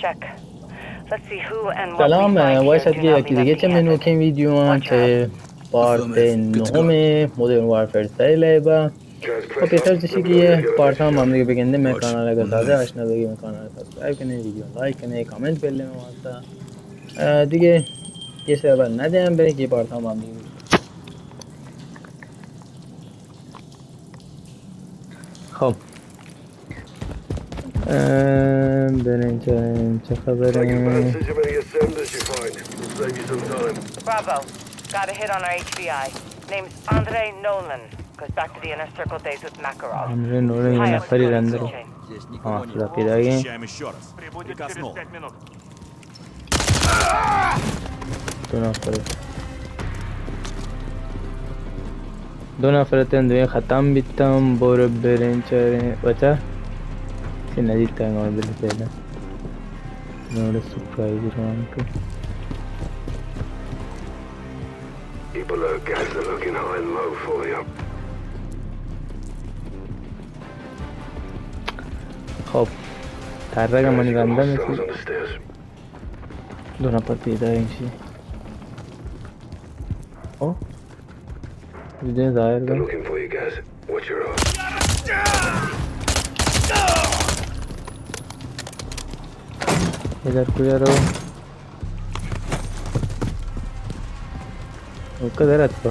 Check. Let's see who and what we سلام، find here. وش اتکے یکی دگہ چہ منوکیں ویڈیو آں چہ پارت نہم ماڈرن وارفیئر سئے لیب ءَ۔ و پیسر چشی کہ اے پارتاں ما ہم دگہ بگندیں، مئے کانال اگہ تازہ آشنا بگی، مئے کانال سبسکرائب کنے، ویڈیو لائک کنے، کمنٹ بلے مئے واسطہ۔ آ، دگہ کسے ءَ بر نہ دیاں، بلے کہ پارتاں ما ہم دگہ۔ خب۔ آ، بریں چہ، چہ خبریں۔ Bravo. Got a hit on our H V I. Name's Andre Nolan. Goes back to the Inner Circle days with Makarov. آندرے نولن یے نفری رندر۔ ہاں، خدا پیدا گئے۔ Прибудет через пять минут. دو نفر۔ دو نفر اتن، دوئیں ختم بیتن، برو بریں چاریں۔ بچا؟ چی ندیتن، اور بل پیدا۔ نوڑ سپرائز روان کے۔ People are gas looking high and low for you. خب، ترگ منی رندا مثل۔ Guys, on the stairs. دو نفر پیدا انشی۔ او۔ دیدے ظاہر۔ They're looking for you guys. Watch your eyes. ادھر کو یارو۔ اوکا در اتکا۔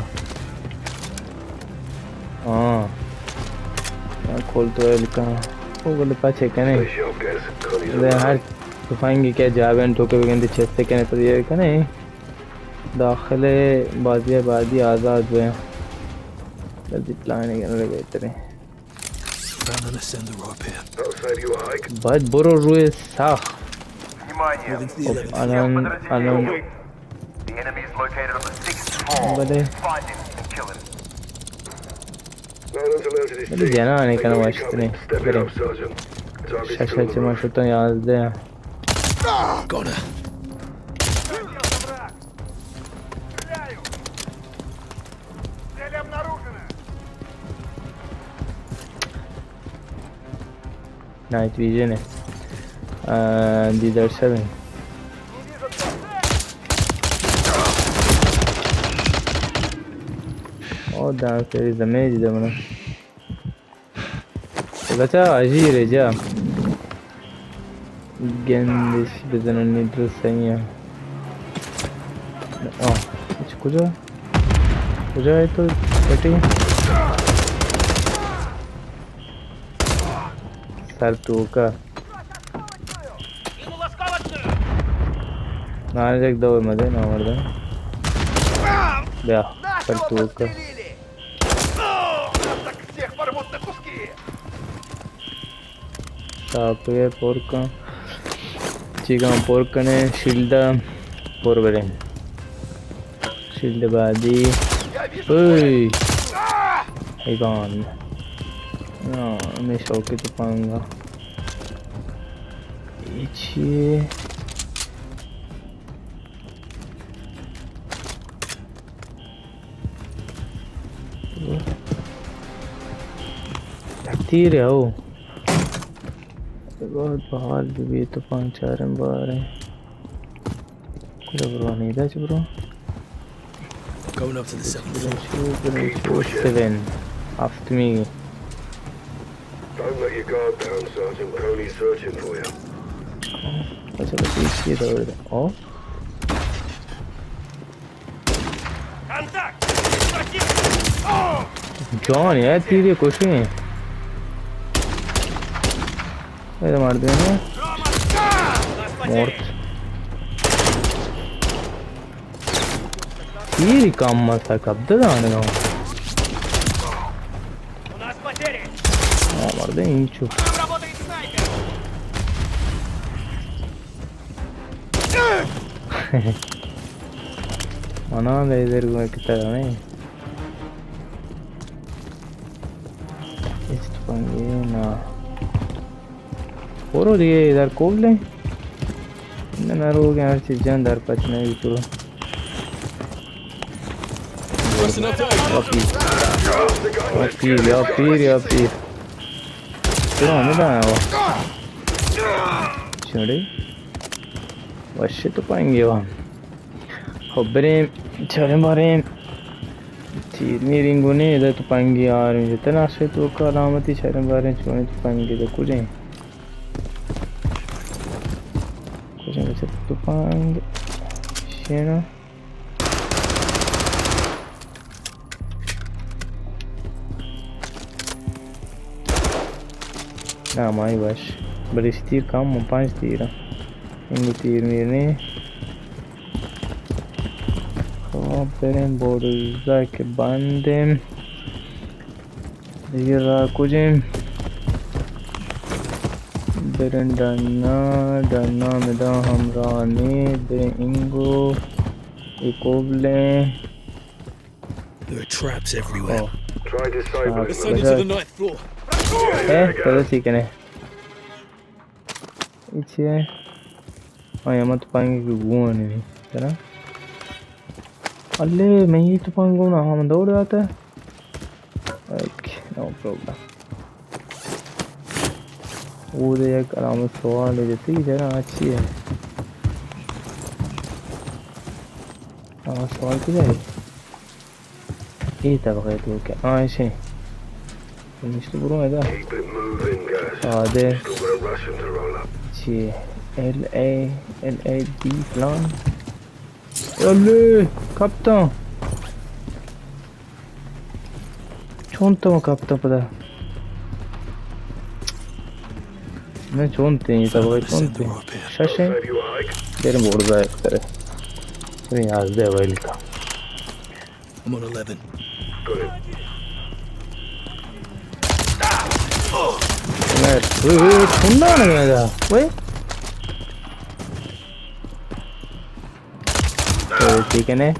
ہاں۔ کول تو لکا۔ او بولے پاچے کنے۔ Stay sharp, guys. Connie's alive. ہر تفنگی کہ جابیں ٹوکے بگندے چستے کنے پدی کنے۔ داخل بازی بعدی آزاد ہوئے۔ جلدی پلان کرنے بہتریں۔ Found an ascender up here. That'll save you a hike. باید برو روی ساخ۔ Внимание. Moving to the خب، eleventh. الان، الان۔ The enemy is located on the sixth floor. بلے۔ Find him and kill him. بلے جنانی کنه واشتنی۔ بریم۔ شش چه ما شدن یازده۔ Got her. نایت ویژن ہے۔ آ، دیدار شب ہے۔ او دان سری زمین دیدہ منا۔ بچا، اژیر جا۔ گندش بزنن، نی درست صحیح ہے۔ آہ، اچ کجا؟ کجا ہے تو؟ کٹی؟ سر توکا۔ نہ، ایک دور مدے، نہ مردے۔ بیا، سر توکا۔ ٹاپے پر کن۔ چیگاں پر کنے، شیلڈ پر بریں۔ شیلڈ بعدی۔ اوئے! حیوان۔ نا، ہمیں شوقی تو پانگا۔ یہ چیئے؟ تیر ہے او۔ بہت بحال بی بی تو پانچ چاریں باریں۔ کجا برو؟ نیدا چ برو؟ Going up to the seventh floor. Seven. ہفتمی۔ Don't let your guard down, Sergeant. Tony's searching for you. اچھا، بس اسی دور۔ او؟ جان یار، تیرے کشیں۔ اے مار دے نا۔ مورت۔ تیری کام مسا کب دے دانے گا۔ ہاں، مار دے انچو۔ منا لیزر گوئے کتا نہیں۔ اس تو پنگے نا۔ برو دیگہ ادھر کول لیں۔ نہ، نہ روگ ہر چیز جان در پچ نہیں تو۔ یا پیر۔ یا پیر، یا پیر، یا پیر۔ تو ہمیں کہاں ہے وہ؟ چھوڑے۔ وشے تپنگے وا. خب بریں، چاریں باریں. تیر میریں گونے، ادا تپنگے آریں. جتنا شے تو کا علامتی چاریں باریں، چونے تپنگے دا کجیں. کجیں بچے تپنگ. شینا. نا، مائی وش. بلے ایشی تیر کم، من پنچ تیر. انگو تیر میریں. خب، بریں بورزا کہ بندیں. دگہ را کجیں؟ بریں ڈنا، ڈنا مدا ہمراہ نے، بریں انگو، اے کوبلیں. There are traps everywhere. O. Try decipher. Ascending to the ninth floor. اے، تو سی کنے. اچھے. آیا مت پانگے کہ گون نہیں. ترا. اللہ، میں یہ تو پانگو نا، ہم دوڑ آتا. Okay, no problem. او دے یک علامت سوال ہے، جتی جنا اچھی ہے. علامت سوال کدھر ہے؟ اے طبقہ تو کہ آ، ایسے. نشتہ برو ادا. Keep it moving, guys. آ، دے. Still got a Russian to roll up. چی؟ ایل اے، ایل اے بی فلان. الے، کپتاں. چون تو کپتاں پدا؟ میں چون تے، یہ طبقہ چون تے. شش ہے. تیرے بورزا ہے کرے. تیرے یازدہ ویل کا. I'm on eleven. Good. اوئے، اوئے، اوئے، ٹھنڈا نہ گیا جا. اوئے. اوئے، ٹھیک ہے نے؟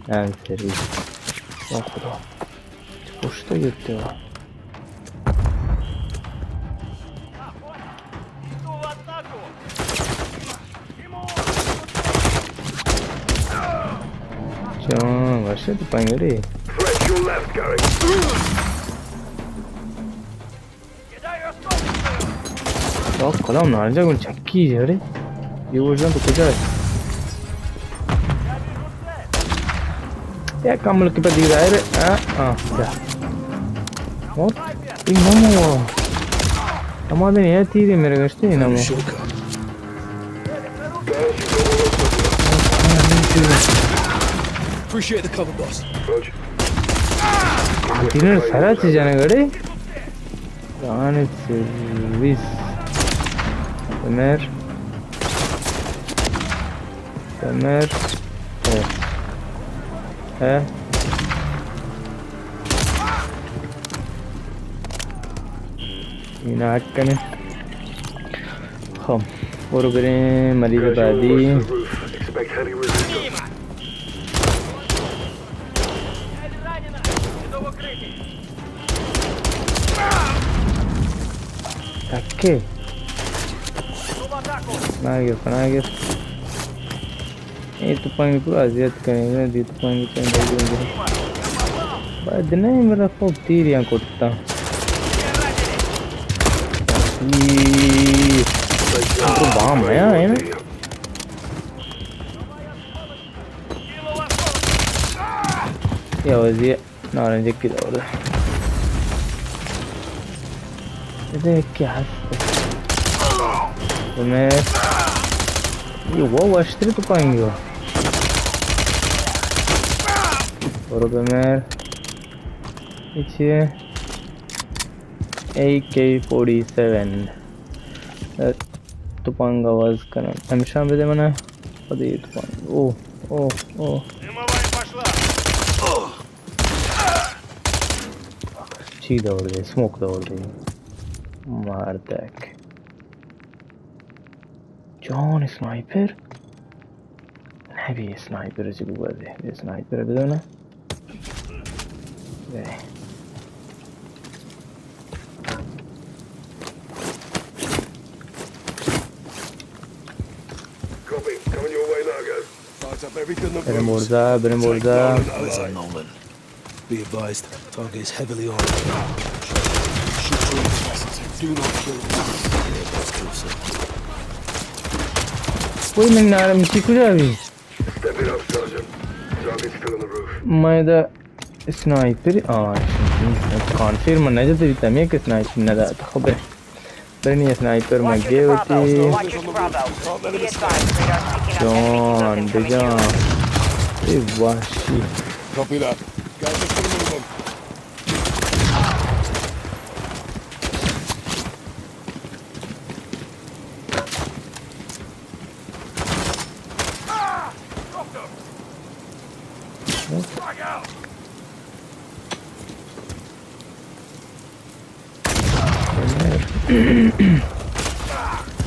آنسر. او خدا. پشت گرتے ہو. چون وشے تو پنگڑی. Threat your left, Gary. تو کلام نارجا گون چکی جڑے. یہ ورژن تو کجا ہے؟ یک کمل کے پہ دیر آئے رے. آ، آ، جا. اور؟ یہ نمو. ہمارے نہیں تیرے میرے گشتے ہی نمو. Appreciate the cover, boss. تینر سرا چی جانے گڑے؟ آنے سرویس. بمر. بمر. اے. اے. اینا حق کنے. خب، برو بریں مریض بعدی. تکے. ناگر، ناگر. اے تپنگ پورا اذیت کریں، دی تپنگ چند. باید نہیں میرا خوب تیر یہاں کرتا. تو بام ہے، ہے نا؟ یا وزیر. نارنجکی دور ده. ادا یکی هست. بمر. یه وا وشتری تپنگی وا. برو بمر. هیچیه. اے کے فورٹی سیون. تپنگ آواز کنن. همیشان بده منه. خودی تپنگ. اوه، اوه، اوه. چی دور دے، اسموک دور دے. مار تک. جان اسنائپر؟ نبی اسنائپر چی بگو دے. اسنائپر بدو نا. دے. Copy. Coming your way, Largo. Start up everything that moves. برے مرزا، برے Mirza. Eyes on Nolan. Be advised, target is heavily armed. Shoot through the passes. Do not kill. Yeah, that's closer. کوئی من نارم چی کجا بھی؟ میں دا اسنائپر، آ، کانفرم نہ جاتے بھی تمہیں کہ اسنائپر نہ دا، تو خبر۔ برنی اسنائپر مگے ہوتی۔ جان بجان۔ اے وحشی۔ Copy that. Guys, let's put them in them.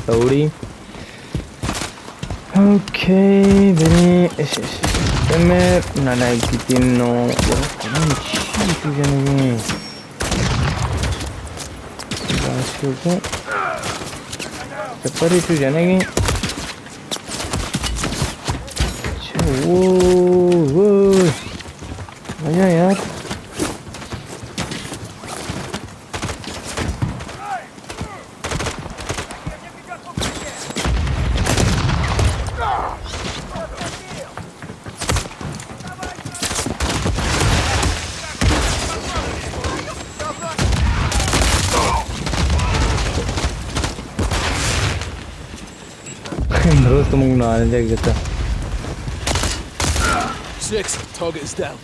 اوڑی۔ اوکے، بریں۔ اش، اش، اش۔ ایم اے، نہ، نہ، کتنی نو۔ چی تو جنگی؟ باشو کو۔ سپری تو جنگی۔ اچھا، وہ، وہ۔ آجا یار۔ درست مونگ نہ آنے دیکھ جتا۔ Six, target is down.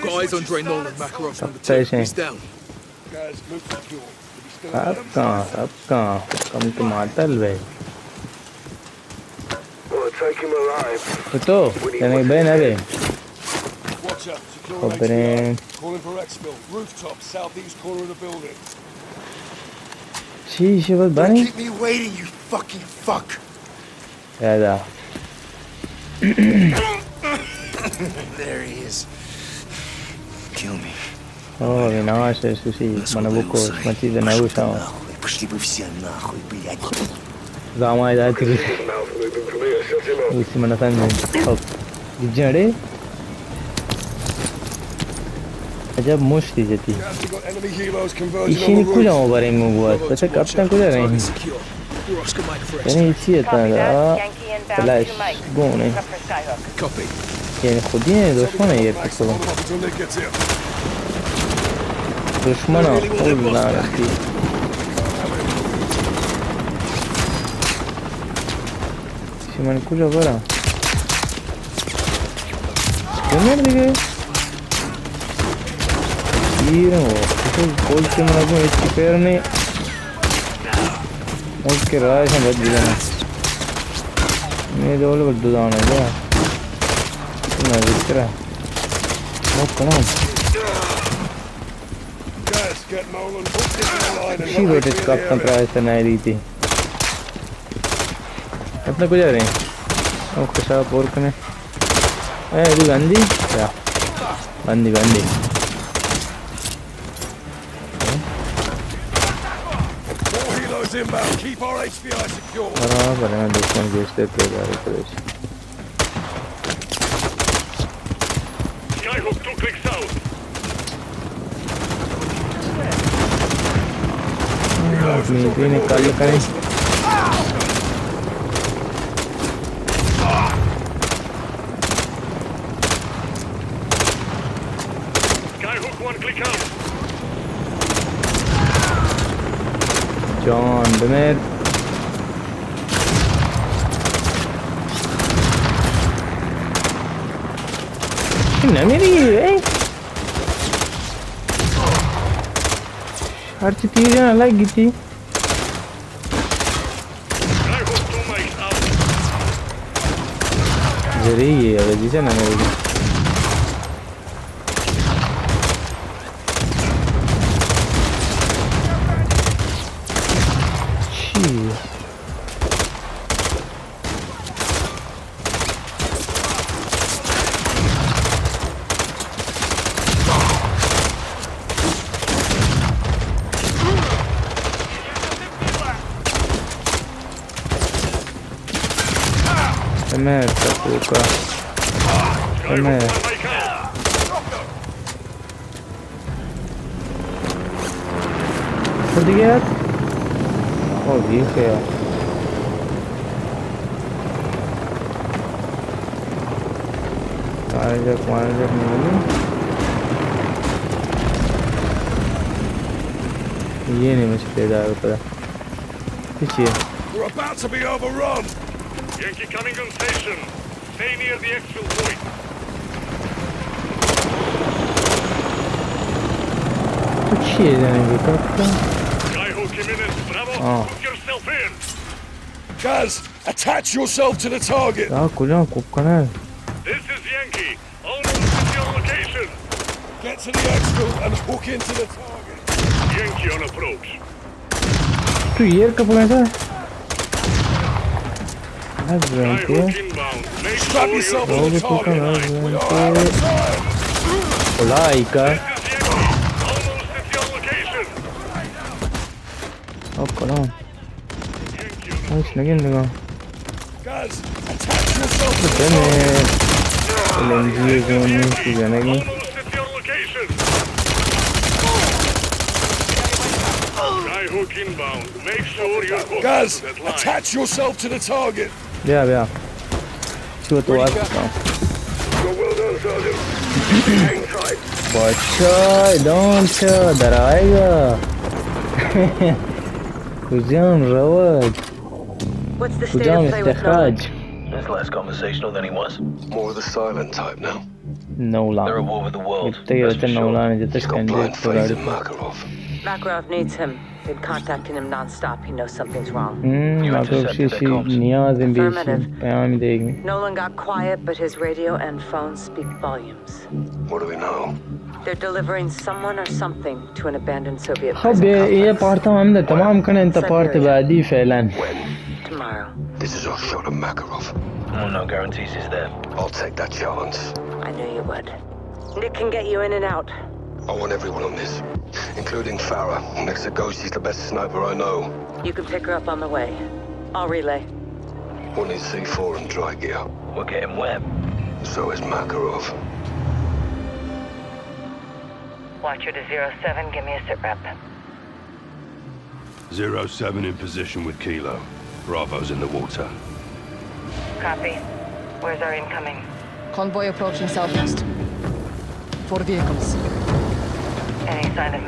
Got eyes on Dre Nolan, Makarov number two. He's down. سب کاں، سب کاں، کم تو ماتل بے۔ تو، تنے بے نہ بے۔ خبریں۔ چی شبت بانی؟ Keep me waiting, you fucking fuck. یادا۔ There he is. Kill me. او، ویناش سوسی، من بکو، من چیز نہ گوشاں۔ Пошли вы все нахуй, блядь. زامای داتی۔ اوسی من سمجھ۔ خب۔ جڑے۔ عجب مشتی جتی۔ ایشی نی کجا مباریں گوں گوات؟ پتہ کپتن کجا رہی؟ یعنی ایشی اتنا دا فلش گون ہے۔ یعنی خودی ہے، دشمن ہے یہ تو۔ دشمن ہے، خود لعنتی۔ چی من کجا برا؟ بمر دیگه۔ تیر ہو۔ تو گول سے منا کو ایک پیر نے۔ اوکے، راہ سے بچ گیا نا۔ میں ڈول بڑ دو دانا جا۔ میں ذکر ہے۔ وہ کنا۔ شی روٹیٹ کپ تن پرائس نہ رہی تھی۔ اپنے کجا رہے ہیں؟ او کشا پور کنے۔ اے، ابھی بندی؟ کیا؟ بندی، بندی۔ برابر ہے، دشمن گیشتے پیدا ہے، پریش۔ Skyhook, two clicks out. آدمی بھی نکال کریں۔ Skyhook, one click out. جان بمیر۔ نمیری، اے؟ ہرچی تیر جانا لگ گیتی۔ زری یہ، اگر جیسے نمیری۔ چی؟ ہمیں ٹپوکا۔ ہمیں۔ خود گیا۔ او، یہ کیا؟ یک وان یک نولی. یہ نہیں مجھے پیدا ہے پتا. کچھ یہ. We're about to be overrun. Yankee coming on station. Stay near the exfil point. کچھ یہ جانے گے کب کا؟ Skyhawk imminent. Bravo, ah. Hook yourself in. Gaz, attach yourself to the target. آہ، کجا کوپ کنه؟ This is Yankee. Almost at your location. Get to the exfil and hook into the target. Yankee on approach. تو ایر کپڑا تھا. از Skyhawk inbound. Make sure you're Strap yourself to the target. We are out of time. خدائی کا. This is Yankee. Almost at your location. او کلام. Yankee on approach. ایش نگین دیگا. Gaz, attach yourself to the target. L M G zone میں کی جانے گی. Almost at your location. Skyhawk inbound. Make sure you're close to that line. Gaz, attach yourself to the target. بیا، بیا. چو تو آت کن. Well done, Sergeant. Hang tight. بچا، دان چا در آئے گا. کجام روگ؟ What's the state of play with Nolan? کجام استخراج؟ Less conversational than he was. More of the silent type now. نولان. They're at war with the world. گپتگ ئے نولان جتش کنجے. He's got blind faith in Makarov. Makarov needs him. Been contacting him non-stop. He knows something's wrong. ہم، ماکروف شی نیاز بیشی پیام دیگی. Nolan got quiet, but his radio and phone speak volumes. What do we know? They're delivering someone or something to an abandoned Soviet prison complex. خب، یہ پارت ہم ہمدا تمام کنیں تا پارت بعدی فعلاً. When? Tomorrow. This is our shot at Makarov. Well, no guarantees he's there. I'll take that chance. I knew you would. Nick can get you in and out. I want everyone on this, including Farah. Nick's a ghost. She's the best sniper I know. You can pick her up on the way. I'll relay. We'll need C four and dry gear. We're getting wet. So is Makarov. Watcher to zero seven, give me a sit rep. Zero seven in position with Kilo. Bravo's in the water. Copy. Where's our incoming? Convoy approaching southeast. Four vehicles. Any sign of